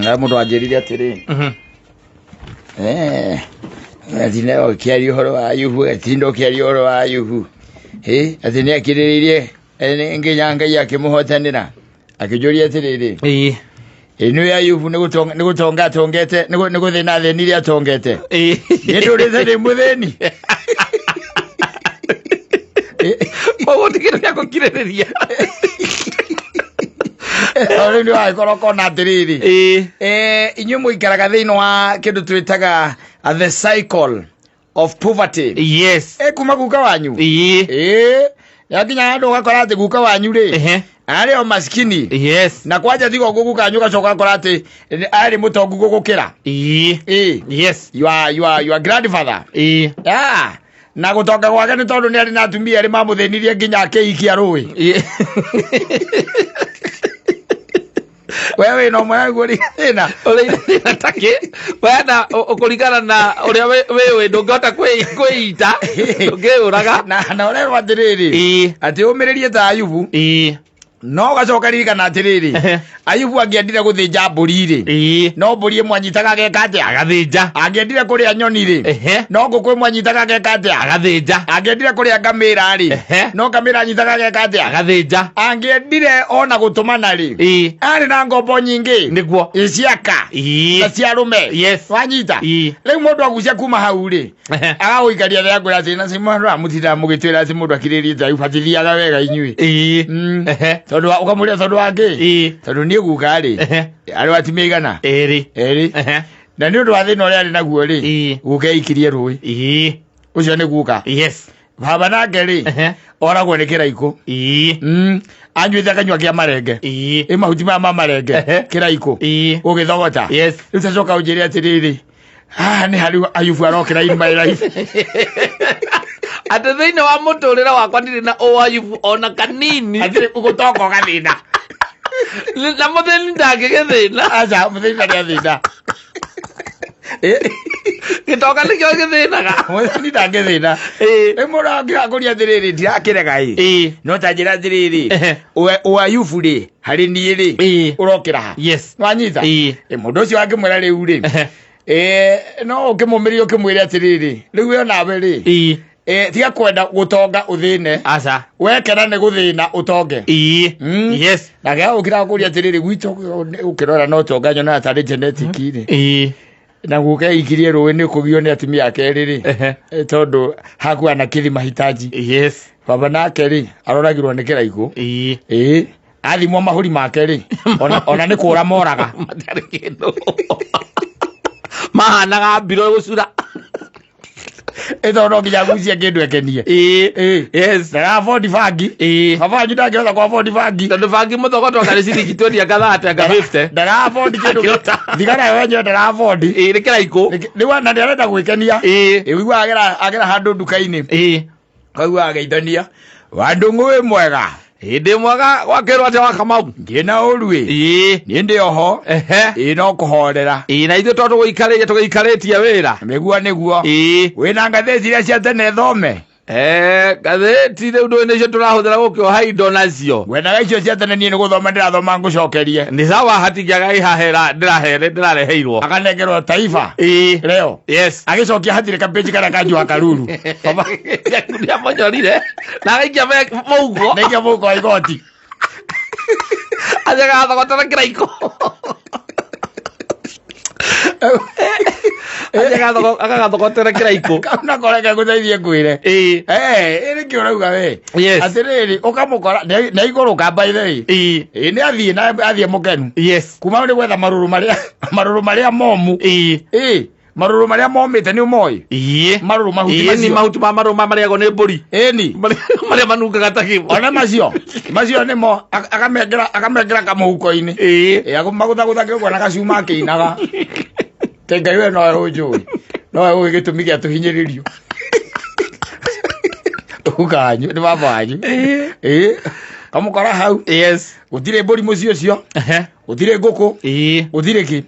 Na mũndũ anjĩrire atĩrĩ, atinda ũkĩaria ũhoro wa Ayubu, atinda ũkĩaria ũhoro wa Ayubu. Atĩ nĩ akirĩrĩirie nginya Ngai akĩmũhotanĩra. Akĩnjũria atĩrĩrĩ, ĩ nĩ Ayubu nĩ gũtonga atongete, nĩ gũthĩna athĩnire atongete. Niĩ ndũrĩte ndĩ mũthĩni. Koguo ti kĩndũ gĩa gũkirĩrĩria. Rĩu nĩ wagĩkorwo ũkona atĩrĩrĩ, inyuĩ mũikaraga thĩinĩ wa kĩndũ twĩtaga the cycle of poverty. Kuma guka wanyu. Yakinya handũ ũgakora atĩ guka wanyu rĩ, arĩ o maskini. Na kwanja tiga ũguo guka wanyu ũgacoka ũgakora atĩ arĩ mũtongu gũgũkĩra. Your grandfather. Na gũtonga gwake nĩ tondũ nĩ arĩ na atumia erĩ mamũthĩnirie nginya akĩikia rũĩ. We wĩna ũmwe waguo rĩ thĩna. Ũrĩ thĩna takĩ wena ũkũringana na ũrĩa wĩũĩ ndũngĩhota kwĩita, ndũngĩũraga. Na ũrerwo atĩrĩrĩ, atĩ ũmĩrĩrie ta Ayubu. No ũgacoka ririkana atĩrĩrĩ, Ayubu angĩendire gũthĩnja mbũri rĩ, no mbũri ĩmwe anyitaga ageka atĩa? Agathĩnja. Angĩendire kũrĩa nyoni rĩ, no ngũkũ ĩmwe anyitaga ageka atĩa? Agathĩnja. Angĩendire kũrĩa ngamĩra rĩ, no ngamĩra anyitaga ageka atĩa? Agathĩnja. Angĩendire ona gũtũmana rĩ, arĩ na ngombo nyingĩ. Nĩguo. Ĩ ciaka. Na cia arũme. Wanyita? Rĩu mũndũ agucia kuma hau rĩ, agagũikaria thĩ akwĩra atĩ na mũndũ amũtindaga mũgĩtwĩra atĩ mũndũ akirĩrĩrie ta batithiaga wega inyuĩ. Tondũ ũkamũria tondũ wa kĩ? Tondũ niĩ guka rĩ, arĩ wa atumia igana? Erĩ. Erĩ. Na nĩ ũndũ wa thĩna ũrĩa arĩ naguo rĩ, guka eikirie rũĩ. Ũcio nĩ guka. Baba nake rĩ, oragwo nĩ kĩraikũ. Anyuĩte akanyua kĩa marenge. Ĩ mahuti maya ma marenge, kĩraikũ. Ũgĩthogota. Rĩu tacoka ũnjĩre atĩrĩrĩ, haha nĩ harĩ Ayubu arokĩra in my life. Atĩ thĩinĩ wa mũtũrĩre wakwa ndirĩ na ũayubu ona kanini. Atĩrĩ gũtonga ũgathĩna. Na mũthĩni ndangĩgĩthĩna. Aca, mũthĩni ndarĩ athĩna. Gĩtonga nĩkĩo gĩthĩnaga. Mũthĩni ndangĩthĩna. Rĩu mũndũ angĩrakũria atĩrĩrĩ, ndirakĩrega ĩ. No ta njĩra atĩrĩrĩ, ũayubu rĩ, harĩ niĩ rĩ, ũrokĩra ha? Wanyita? Mũndũ ũcio angĩmwĩra rĩu rĩ, no ũkĩmũmĩrĩrie ũkĩmwĩre atĩrĩrĩ, rĩu we onawe rĩ, tiga kwenda gũtonga ũthĩne. Aca. Wekena nĩ gũthĩna ũtonge. Nake agũkĩra kũria atĩrĩrĩ, gwitũ ũkĩrora no tonga nyonaga tarĩ genetic rĩ. Na guka eikirie rũĩ nĩ kũgio nĩ atumia ake erĩ rĩ. Tondũ hakuana na kĩthi mahitaji. Baba nake rĩ, aroragirwo nĩ kĩraikũ. Athimwo mahũri make rĩ, ona nĩ kũra moraga. Matarĩ kĩndũ. Mahanaga mbiro gũcura. Ĩtondũ no nginya agucie kĩndũ ekenie. Ndara afford bangi. Baba wanyu ndangĩhota kwa afford bangi. Tondũ bangi mũthogoto anga nĩ ciringi 20 anga 30 anga 50. Ndara afford kĩndũ. Akĩhota. Thigara yo yenyewe ndara afford. Nĩ kĩraikũ. Rĩu ona nĩ arenda gwĩkenia. Ũiguaga agera handũ nduka-inĩ. Kaigua ageithania. Wandũng'ũ wĩ mwega. Hĩndĩ mwega gwakĩrwo atĩa wa Kamau? Ndirĩ na ũru ĩ. Niĩ ndĩ oho. No kũhorera. Na ithuĩ tondũ tũgũikarĩire tũgĩikarĩtie wĩra. Nĩguo nĩguo. Wĩna ngathĩti iria cia tene thome? Ngathĩti rĩu ndũĩ nĩcio tũrahũthĩra gũkĩoha indo nacio. Ngwendaga icio cia tene niĩ nĩ gũthoma ndĩrathoma ngũcokerie. Nĩ sawa hatingĩaga ihahera ndĩrahere ndĩrareheirwo. Akanengerwo Taifa. Leo. Agĩcokia hatirĩ kapĩnji karĩa kanjua karuru. Baba. Nĩamonyorire. Na agaikia mũhuko. Naikia mũhuko wa igoti. Athiĩ agathogotera kĩraikũ. Athiĩ agagathogotera kĩraikũ. Kau nako reke ngũteithie ngwĩre. Ĩ nĩkĩ ũrauga we? Atĩrĩrĩ, ũkamũkora nĩ aikũrũka by the way. Ĩ nĩ athiĩ na athiĩ mũkenu. Kuma nĩ gwetha marũrũ marĩa marũrũ marĩa momũ. Marũrũ marĩa momĩte nĩ ũmoĩ? Marũrũ mahuti Ni macio. mahuti ma marũrũ ma marĩagwo nĩ mbũri. Ĩni. Marĩa manungaga ta kĩmwe. Ona macio. Macio nĩmo akamekĩra kamũhuko-inĩ. Magũthagũtha kĩũguo na gacuma akĩinaga. Te Ngai we nowe ũnjũĩ. Nowe ũĩ gĩtũmi gĩa tũhinyĩrĩrio. Guka wanyu nĩ baba wanyu. Kamũkora hau. Gũtirĩ mbũri mũciĩ ũcio. Gũtirĩ ngũkũ. Gũtirĩ kĩ.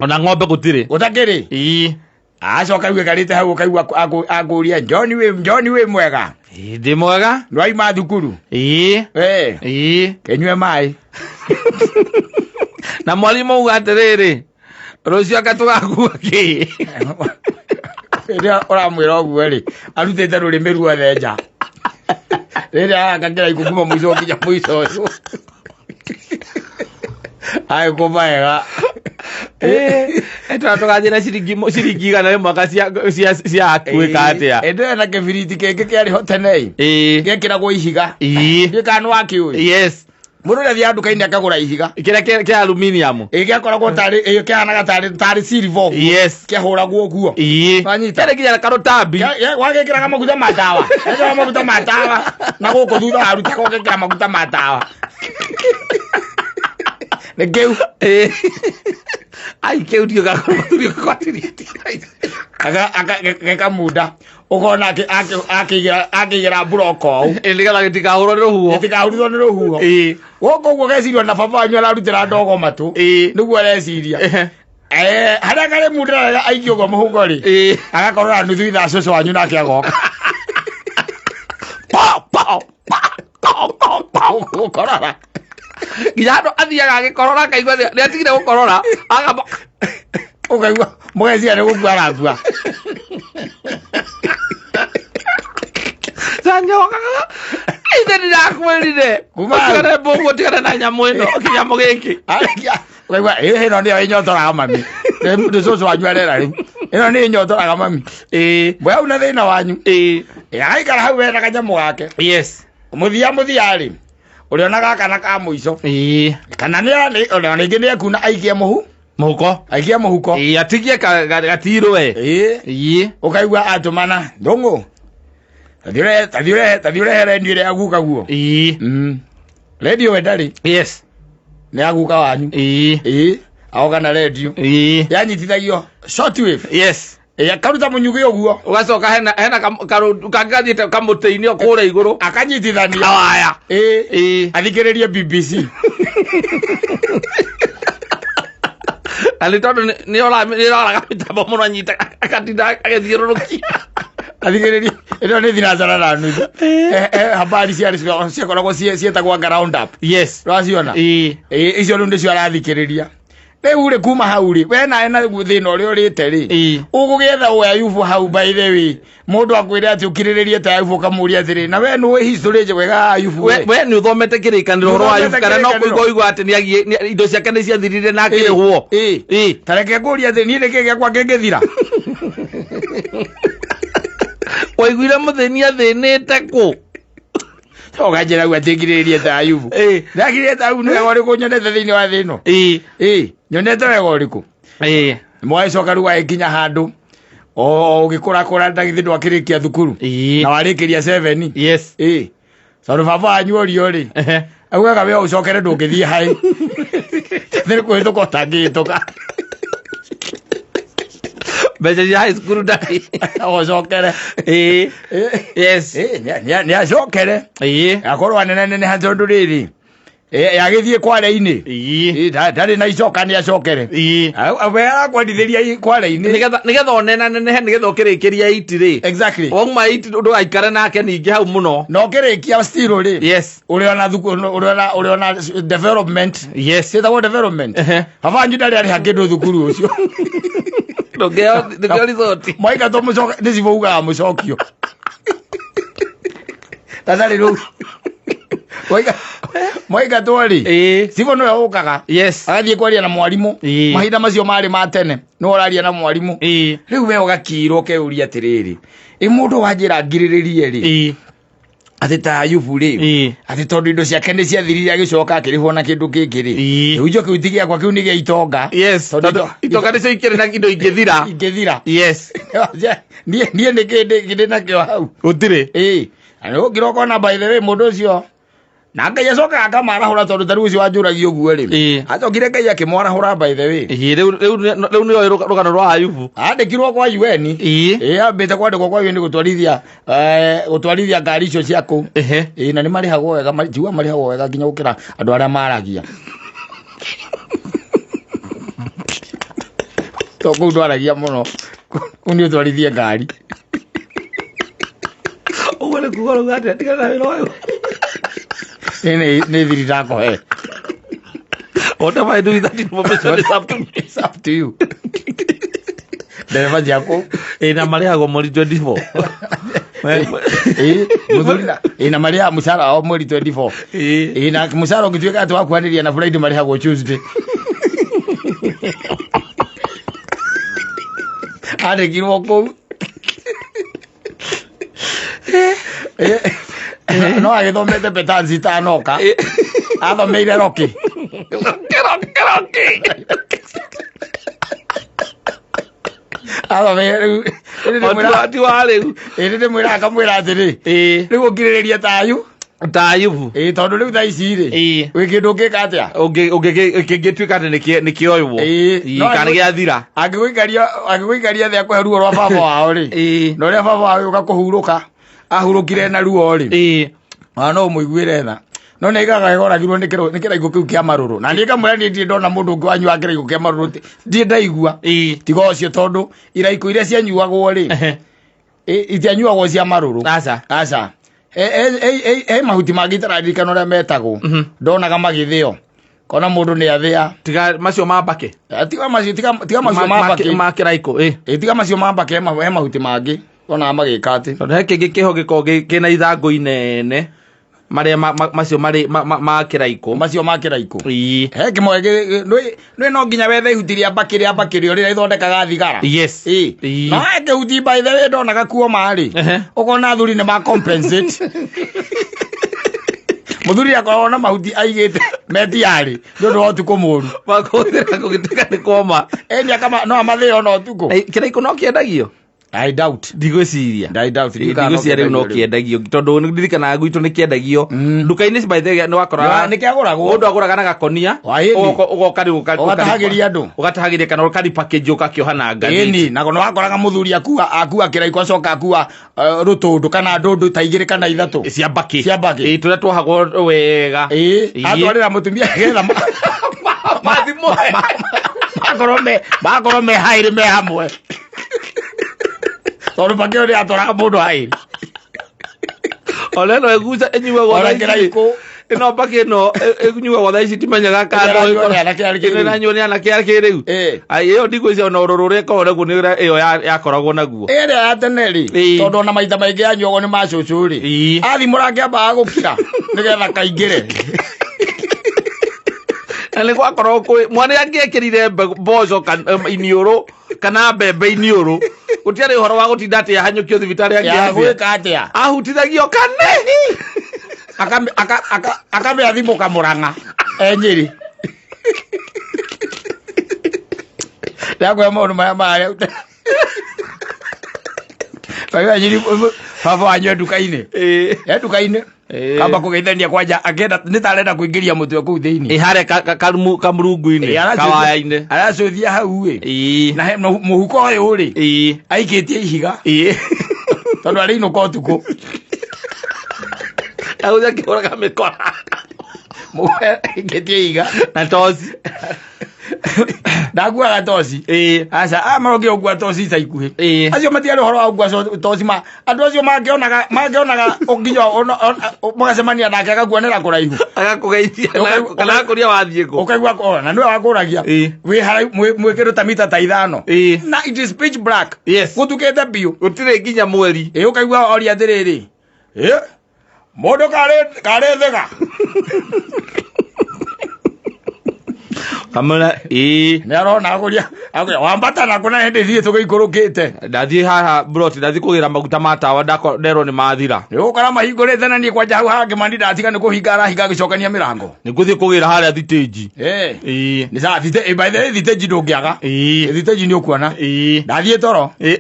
Ona ng'ombe gũtirĩ. Gũtakĩrĩ. Acoka rĩu aikarĩte hau ũkaigua akũria, John wĩ, John wĩ mwega? Ndĩ mwega. Nĩwauma thukuru? Kĩnyue maĩ. Na mwarimũ auga atĩrĩrĩ, rũciũ anga tũgakua kĩ? Rĩrĩa ũramwĩra ũguo rĩ, arutĩte rũrĩmĩ ruothe nja. Rĩrĩa araka kĩraikũ kuma mũico nginya mũico ũyũ. Agĩkũma wega. Ĩtwa tũgathiĩ na ciringi ciringi 100 anga cia cia cia akuĩka atĩa? Ĩndĩ ĩyo na kĩbiriti kĩngĩ kĩarĩ ho tene ĩ. Gĩekĩragwo ihiga. Ndiũĩ kana nĩ wakĩũĩ. Yes. Mũndũ ũrĩa athiaga nduka-inĩ akagũra ihiga. Kĩrĩa kĩa kĩa aluminium. Ĩ gĩakoragwo tarĩ ĩ kĩahanaga tarĩ tarĩ silver ũguo. Yes. Kĩahũragwo ũguo. Wanyita? Kĩarĩ nginya karũtambi. Wagĩkĩraga maguta ma tawa. Wekĩraga maguta ma tawa na gũkũ thutha warutaga ũgekĩra maguta ma tawa. Nĩ kĩu. Ai kĩu ndiũ gakorwo gwatirie. Gekamunda ũkona akĩigĩra mburoko ũũ. Nĩgetha gĩtikahũrwo nĩ rũhuho. Gĩtikahurutwo nĩ rũhuho. Gũkũ ũguo gecirio na baba wanyu ararutĩra ndogo matũ. Nĩguo areciria. Harĩa karĩ munda aikie ũguo mũhuko rĩ. Agakorwo na nuthu ithaa cũcũ wanyu nake agoka. Pa pa pa Gũkorora. Nginya handũ athiaga agĩkorora akaigua nĩ atigire gũkorora agamba Ũkaigua mũgeciria nĩ gũkua arakua. Sanyokaga ithe ndĩrakwĩrire Kuma hau. ũtigane mbũguo ũtigane na nyamũ ĩno kĩnyamũ gĩkĩ. Arĩkia ũkaigua ĩno nĩyo ĩnyotoraga mami. Nĩ cũcũ wanyu arera rĩu. Ĩno nĩ ĩnyotoraga mami. Mwe hau na thĩna wanyu. Agaikara hau wena kanyamũ gake. Yes. Mũthia mũthia rĩ, ũrĩona gaka na ka mũico. Kana nĩ ona rĩngĩ nĩ ekuna aikie mũhu. Mũhuko. Aikie mũhuko. Atigie gatirwe. Ũkaigua atũmana ndũng'ũ. Tathiĩ ũrehe redio ĩrĩa aguka guo. Redio we ndarĩ. Yes. Nĩ aguka wanyu. Agoka na redio. Yanyitithagio shortwave. Yes. Akaruta mũnyugĩ ũguo. Ũgacoka hena hena karũndũ kangĩ gathiĩte kamũtĩ-inĩ o kũrĩa igũrũ. Akanyitithania. Kawaya. Athikĩrĩrie BBC. Na nĩ tondũ nĩ ĩroraga mĩtambo mũno anyita akatinda agĩthiũrũrũkia. Athikĩrĩrie ĩno nĩ thinacara na nuthu. Habari ciarĩ ciakoragwo ciĩtagwo anga round up. Yes. Ũraciona? Icio rĩu nĩcio arathikĩrĩria. Rĩu rĩ kuma hau rĩ, we nawe na thĩna ũrĩa ũrĩte rĩ, ũgũgĩetha ũ Ayubu hau by the way. Mũndũ akwĩre atĩ ũkirĩrĩrie ta Ayubu ũkamũria atĩrĩ, na we nĩũĩ history njega ya Ayubu we? We nĩ ũthomete kĩrĩkanĩro ũhoro wa Ayubu kana no Ũthomete kũigua ũigua atĩ indo ciake nĩ ciathirire na akĩrĩhwo. Ta reke ngũrie atĩ niĩ nĩkĩ gĩakwa kĩngĩthira? Waiguire mũthĩni athĩnĩte kũ? Ũkanjĩra rĩu atĩ ngirĩrĩrie ta Ayubu. Ndakirĩrĩria ta Ayubu nĩ wega ũrĩkũ nyonete thĩinĩ wa thĩ ĩno? Nyonete wega ũrĩkũ? Mwagĩcoka rĩu wagĩkinya handũ o ũgĩkũrakũra ndagĩthĩ ndwakĩrĩkia thukuru. Na warĩkĩria 7. Yes. Tondũ baba wanyu orio rĩ, augaga we ũcokere ndũngĩthiĩ haĩ. Nĩ kũhĩtũka ũtangĩhĩtũka. Mbeca cia high school ndarĩ. Ũcokere. Yes. Nĩ acokere. Akorwo aneneneneha tondũ rĩrĩ, yagĩthiĩ kware-inĩ. Ndarĩ na icoka nĩ acokere. We arakwendithĩria kware-inĩ. Nĩgetha ũnenanenehe nĩgetha ũkĩrĩkĩria 8 rĩ. Exactly. Wauma 8 ndũgaikare nake ningĩ hau mũno. Na ũkĩrĩkia still rĩ. Yes. Ũrĩona thukuru, ũrĩona development. Yes. Ciĩtagwo development. Baba wanyu ndarĩ arĩha kĩndũ thukuru ũcio. Ndũngĩheo resort. Mwaingatwo mũcoke, nĩ cibũ ugaga mũcokio. Na ndarĩ rũu. Mwaingatwo rĩ. Cibũ nĩwe ũkaga. Yes. Agathiĩ kwaria na mwarimũ. Mahinda macio marĩ ma tene. Nĩwe ũraria na mwarimũ. Rĩu we ũgakirwo ũkeyũria atĩrĩrĩ. Ĩ mũndũ wanjĩra ngirĩrĩrie rĩ. Atĩ ta Ayubu rĩ. Atĩ tondũ indo ciake nĩ ciathirire agĩcoka akĩrĩhwo na kĩndũ kĩngĩ rĩ. Rĩu indo kĩu ti gĩakwa, kĩu nĩ gĩa itonga. Yes. Tondũ Tondũ itonga nĩcio ikĩrĩ na indo ingĩthira. Ingĩthira. Yes. Niĩ nĩ kĩ ndĩ nakĩo hau? Gũtirĩ. Na nĩ ũkĩra ũkona by the way mũndũ ũcio na Ngai acokaga akamarahũra tondũ ta rĩu ũcio wanjũragia ũguo rĩ. Acokire Ngai akĩmwarahũra by the way. Rĩu nĩoĩ rũgano rwa Ayubu. Andĩkirwo kwa UN. Ambĩte kwandĩkwo kwa UN gũtwarithia ngari icio cia kũu. Na nĩ marĩhagwo wega, njiuga marĩhagwo wega nginya gũkĩra andũ arĩa maragia. To kũu ndwaragia mũno. Kũu nĩ ũtwarithie ngari. Ũguo nĩ kuga ũrauga atĩa? Tigana na wĩra ũyũ. Nĩ thiri ndakũhe. Whatever I do with that information is up to me. It's up to you. Ndereba ciaku. Ĩ na marĩhagwo mweri 24. Ĩ, mũthuri na ĩ na marĩhaga mũcara wao mweri 24. Ĩ. Ĩ na mũcara ũngĩtuĩka atĩ wakuhanĩria na Friday marĩhagwo Tuesday. Andĩkirwo kũu. Ĩ, no agĩthomete petansi itanoka. Athomeire Rocky. Rocky, Rocky. Athomeire rĩu. Ĩrĩ ndĩmwĩra- Ti wa rĩu. ĩrĩ ndĩmwĩra akamwĩra atĩrĩ. Ĩ. Rĩu ũkirĩrĩrie tayu. Ta Ayubu. Ĩ tondũ rĩu thaa ici rĩ. Ĩ. Wĩ kĩndũ ũngĩka atĩa? Ũngĩgĩtuĩka atĩ nĩkĩoywo. Ĩ. Ĩ, No kana gĩathira. Angĩgũikaria thĩ akũhe ruo rwa baba wao rĩ. Ĩ. Na ũrĩa baba wao yũka kũhurũka ahurũkire na ruo rĩ. Ĩ. Ona no ũmũiguĩre tha. No nĩ aigaga oragirwo nĩ kĩraikũ kĩu kĩa marũrũ. Na niĩ ngamwĩra niĩ ndirĩ ndona mũndũ ũngĩ wanyuaga kĩraikũ kĩa marũrũ ndirĩ ndaigua. Ĩ. Tiga ũcio tondũ iraikũ iria cianyuagwo rĩ Ehe. itianyuagwo cia marũrũ. Aca. Aca. He mahuti mangĩ itararirikana ũrĩa metagwo. Ndonaga magĩthĩo. Kona mũndũ nĩ athĩa. Tiga macio ma mbakĩ. Tiga macio tiga macio ma mbakĩ. Ma kĩraikũ. Ĩ. Ĩ, tiga macio ma mbakĩ he mahuti mangĩ ndonaga magĩka atĩ. Tondũ he kĩngĩ kĩho gĩkoragwo kĩna ithangũ inene marĩa macio marĩ ma kĩraikũ. Macio ma kĩraikũ. Ĩ. He kĩmwe nĩ no nginya wethe ihuti rĩa mbakĩ rĩa mbakĩ rĩo rĩrĩa ithondekaga thigara. Yes. Ĩ. Ĩ. No he kĩhuti by the way ndonaga kuoma rĩ. Ehe. Ũkona athuri nĩ ma compensate. Mũthuri akoragwo na mahuti aigĩte metiarĩ nĩ ũndũ wa ũtukũ mũru. Makũhũthĩra gũgĩtuĩka nĩ kuoma. Ĩni akama no amathĩe ona ũtukũ. Ĩ, Kĩraikũ no kĩendagio? I doubt. Ndigwĩciria. I doubt. Ĩ, Ndigwĩciria rĩu no kĩendagio tondũ nĩ ndirikanaga gwitũ nĩ kĩendagio nduka-inĩ by the way nĩ wakoraga Nĩ kĩagũragwo. mũndũ agũraga na gakonia Wa, ĩni. ũgoka rĩu Ũgatahagĩria andũ. ũgatahagĩria kana ũkaripackage ũgakĩoha na ngathĩti Ĩni, na nĩ wakoraga mũthuri akua kĩraikũ acoka akua rũtũndũ kana ndũndũ ta igĩrĩ kana ithatũ. cia mbakĩ Cia mbakĩ. Ĩ, tũrĩa twohagwo wega Ĩ, Ĩ. atwarĩra mũtumia getha Mathimwo. makorwo me haĩrĩ me hamwe. Tondũ mbakĩ ĩyo nĩ yatwaraga mũndũ haĩrĩ. Ona ĩno ĩguca ĩnyuagwo Ona thaa ici. kĩraikũ. Ĩno mbakĩ ĩno ĩnyuagwo thaa ici ndimenyaga kana Ĩranyuo nĩ anake a kĩrĩu. ĩno ĩranyuo nĩ anake a kĩrĩu. Ĩ. Ai, ĩyo ndigwĩciria ona ũrũrũ ũrĩa ĩkoragwo naguo nĩ ũrĩa ĩyo yakoragwo naguo. Ĩrĩa ya tene rĩ, Ĩ. tondũ ona maita maingĩ yanyuagwo nĩ macũcũ rĩ, Ĩ. athimũra angĩambaga gũkira nĩgetha kaingĩre. Na nĩ gwakoragwo kwĩ mwana angĩekĩrire mboco iniũrũ kana mbembe iniũrũ gũtiarĩ ũhoro wa gũtinda atĩ ahanyũkio thibitarĩ Ya angĩathia gwĩka atĩa? ahutithagio kane Akamĩathimũka Mũrang'a e Nyĩrĩ. Ndakũhe maũndũ marĩa marĩa Baba wanyu baba wanyu e nduka-inĩ. Ĩ. E nduka-inĩ. Ĩ. Kamba kũgeithania kwanja akĩenda nĩ ta arenda kũingĩria mũtwe kũu thĩinĩ. Ĩ, harĩa kamurungu-inĩ kawaya-inĩ. Aracũthia hau ĩ. Ĩ. Na he mũhuko ũyũ rĩ. Ĩ. Aikĩtie ihiga. Ĩ. Tondũ arĩinũka ũtukũ. Agũthiĩ akĩhũraga mĩkora. Aikĩtie ihiga. Na toci. Ndakuaga toci. Ĩ. Aca, aya marokire gũkua toci ica ikuhĩ. Ĩ. Acio matiarĩ ũhoro wa gũkua toci ma andũ acio mangĩonaga nginya magacemania nake agakuonera kũraihu. Agakũgeithia kana agakũria wathiĩ kũ. Ũkaigua na nĩwe wakũragia. Ĩ. Wĩ haraihu mwĩ kĩndũ ta mita ta ithano. Ĩ. Na it is pitch black. Yes. Gũtukĩte biũ. Gũtirĩ nginya mweri. Ĩ, ũkaigua oria atĩrĩrĩ. Ĩ, mũndũ karĩ thĩga. Kamũra, ĩ. Nĩ arona agũria, agũria, wambata na kũna hĩndĩ ithuĩ tũgĩikũrũkĩte. Ndathiĩ haha broti, ndathiĩ kũgĩra maguta ma tawa, nderwo nĩ mathira. Nĩ ũgũkora mahingũrĩte na niĩ kwanja hau hangĩ mani ndatiga nĩ kũhinga arahinga agĩcokania mĩrango. Nĩ ngũthiĩ kũgĩra harĩa thitĩnji. Ĩ. Ĩ. Nĩ sawa, by the way, thitĩnji ndũngĩaga. Ĩ. Thitĩnji nĩ ũkuona. Ĩ. Ndathiĩ toro. Ĩ.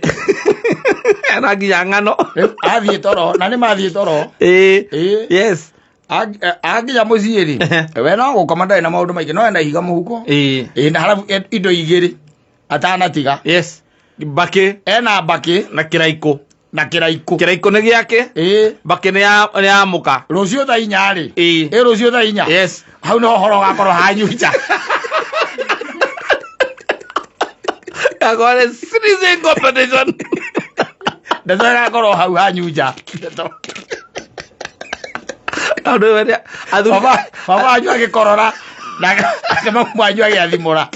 Na nginya ng'ano. Rĩu, athiĩ toro, na nĩ mathiĩ toro. Ĩ. Ĩ. Yes. Anginya mũciĩ rĩ, we no gũkoma ndarĩ na maũndũ maingĩ, no ena ihiga mũhuko. Ĩ. Ĩ, na harabu indo igĩrĩ atanatiga. Yes. Mbakĩ. Ena mbakĩ. Na kĩraikũ. Na kĩraikũ. Kĩraikũ nĩ gĩake. Ĩ. Mbakĩ nĩ ya mũka. Rũciũ thaa inya rĩ. Ĩ. Ĩ, rũciũ thaa inya. Yes. Hau nĩho ũhoro ũgakorwo hanyunja. Gakorwo nĩ sneezing competition. Ndeto ĩgakorwo hau hanyunja. Ndeto. Tondũ we nĩ- athuri- Baba wanyu agĩkorora. Nake mamu wanyu agĩathimũra.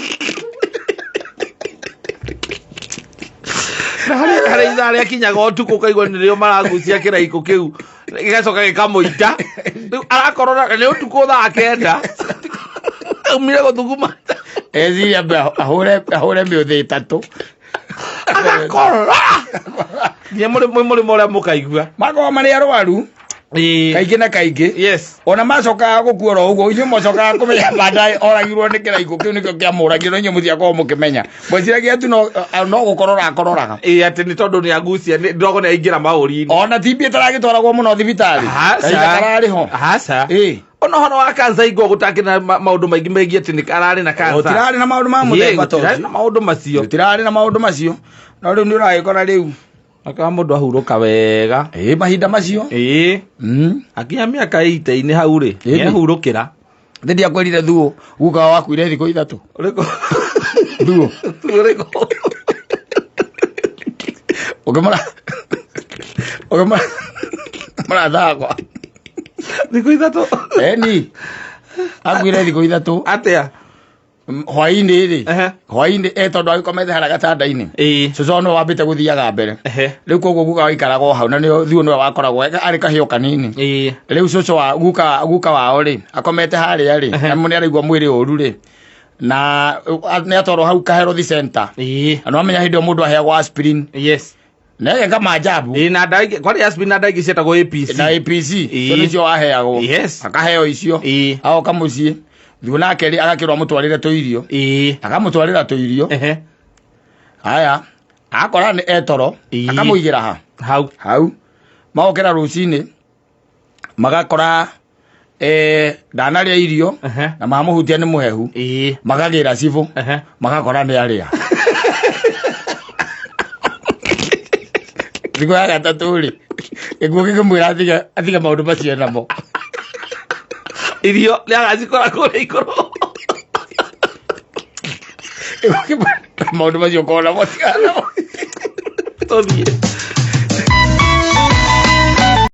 Na harĩ ithaa rĩakinyaga ũtukũ ũkaigua nĩrĩo maragucia kĩraikũ kĩu gĩgacoka gĩkamũita. Rĩu arakorora nĩ ũtukũ thaa 9 aumire gũthuguma. Eciria ambe ahũre mĩũthĩ 3. Agakorora nginya mũrĩmo ũrĩa mũkaigua. Makoragwo marĩ arwaru kaingĩ na kaingĩ. Yes. Ona macokaga gũkua oro ũguo, inyuĩ mocokaga kũmenya baadaye oragirwo nĩ kĩraikũ kĩu nĩkĩo kĩamũragire, no inyuĩ mũtiakorwo mũkĩmenya. Mweciragia tu no gũkorora akororaga. Ĩĩ, atĩ nĩ tondũ nĩ agucia, ndogo nĩ aingĩra maũri-inĩ. Ona TB ĩtaragĩtwaragwo mũno thibitarĩ. Aca. Kahinda kararĩ ho. Aca. Ĩĩ. Ona ũhoro wa kansa ingwa gũtakĩrĩ na maũndũ maingĩ megiĩ atĩ nĩ kararĩ na kansa. Gũtirarĩ na maũndũ ma mũthemba ta gũtirarĩ ũcio. na maũndũ macio. Gũtirarĩ na maũndũ macio. No rĩu nĩ ũragĩkora rĩu. Akawa mũndũ ahurũka wega. Ĩĩ, mahinda macio. Ĩĩ. Akinya mĩaka ĩitĩ-inĩ hau rĩ, Ĩĩ. nĩehurũkĩra. Nĩ ndiakwĩrire thuo, guka wao akuire thikũ 3. Ũrĩkũ? Thuo. Thuo ũrĩkũ? Ũkĩmũra. Ũkĩmũra. Mũrata wakwa. Thikũ 3. Eni. Akuire thikũ 3. Atĩa? Hwaĩ-inĩ rĩ. Ehe. Hwaĩ-inĩ, tondũ agĩkomete harĩa gatanda-inĩ. Ĩĩ. Cũcũ nĩwe wambĩte gũthiaga mbere. Ehe. Rĩu koguo guka waikaraga o hau, na nĩo thuo nĩwe wakoragwo arĩ kahĩo kanini. Ĩĩ. Rĩu cũcũ wa guka wao rĩ, akomete harĩa rĩ, Ehe. na nĩ araigua mwĩrĩ ũru rĩ. Na nĩ atwarwo hau Kaherothi Center. Ĩĩ. Na nĩwamenya hĩndĩ ĩyo mũndũ aheagwo aspirin. Yes. Na ĩgeka maajabu. Ĩĩ, na ndawa ingĩ, kwarĩ aspirin na ndawa ingĩ cietagwo APC. Na APC. Ĩĩ. Icio nĩcio waheagwo. Yes. Akaheo icio. Ĩĩ. Agoka mũciĩ. Thuo nake rĩ, agakĩrwo amũtwarĩre tũirio. Ĩĩ. Akamũtwarĩra tũirio. Ehe. Haya. Akora nĩ etoro. Ĩĩ. Akamũigĩra ha? Hau. Hau. Magokĩra rũcinĩ. Magakora, ndanarĩa irio. Ehe. Na mamũhutia nĩ mũhehu. Ĩĩ. Magagĩra cibũ. Ehe. Magakora nĩ arĩa. Thikũ ya gatatũ rĩ, gĩkuũ gĩkĩmwĩra atige maũndũ macio namo. Irio nĩ agacikora kũrĩa igũrũ. Gĩkuũ gĩkĩmwĩra maũndũ macio ũkorwo namo tigana namo. Tũthiĩ.